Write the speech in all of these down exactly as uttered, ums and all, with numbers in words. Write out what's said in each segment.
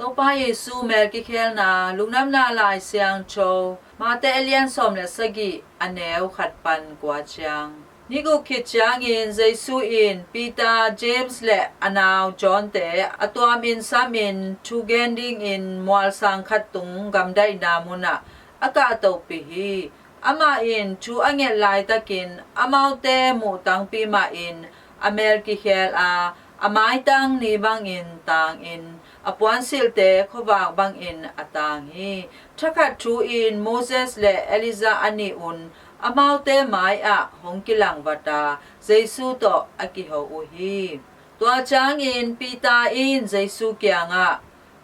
Topa Jesu mel kikhelna, Lungdamna Lai Siangtho, Mate a lian sawm le sagih, a neu khat pan kua ciang. Ni guk khit ciangin Jesu in Peter, James le a nau John te a tuamin samin thu gen dingin mualsang khat tung gamdaihna munah a kahtohpih hi. Amah in thu a nget laitakin amaute muhtangpi mahin a mel kikhel a, a maitang ni bangin tangin, a puansilhte khuavak bangin a tang hi. Thakhat thu-in Moses le Elijah a nih un amaute mai-ah hong kilangvat a, Jesu tawh a kiho uh hi. Tua ciangin Peter in Jesu kiangah,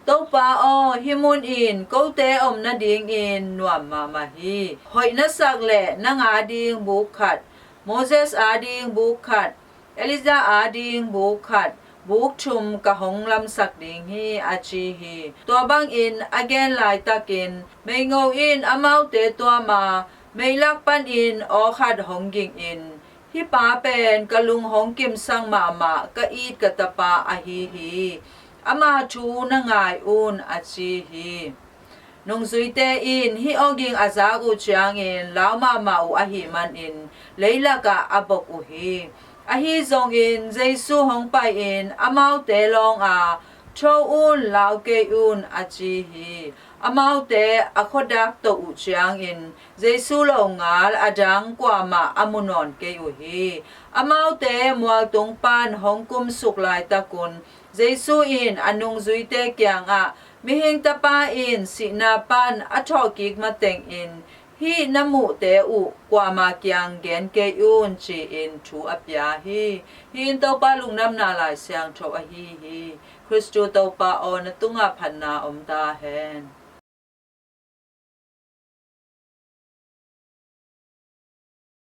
Topa aw, hih mun in kote om nadingin nuam mahmah hi. Hoih na sak leh nang ading buk khat, Moses ading buk khat, Elijah ading buk khat, buk thum ka hong lamsak ding hi, a ci hi. Tua bangin a gen laitakin meingo in amaute tuam a, meilak panin aw khat hong gingin, Hih pa pen ka lung hong kimsak mahmah ka it ka tapa ahi hi. Ama thu na ngai un, a ci hi. Nungzuite in hih awging a zak uh ciangin lau mahmah uh ahih manin leilakah a bok uh hi. Ahi zongin Jesu hong pai-in amaute lawng a, Tho un, lau kei un, a ci hi. Amaute a khuadak toh uh ciangin Jesu longal a dang kuamah a mu nawn kei uh hi. Amaute mualtung pan hong kumsuk laitakun Jesu in a nungzuite kiangah, Mihing Tapa in sihna pan a thawhkik matengin hih na muhte uh kuama kiang gen kei un, ci-in thu a pia hi. Hih in Topa Lungdamna Lai Siangtho ahi hi. Khristu Topa aw, na tungah phatna om ta hen.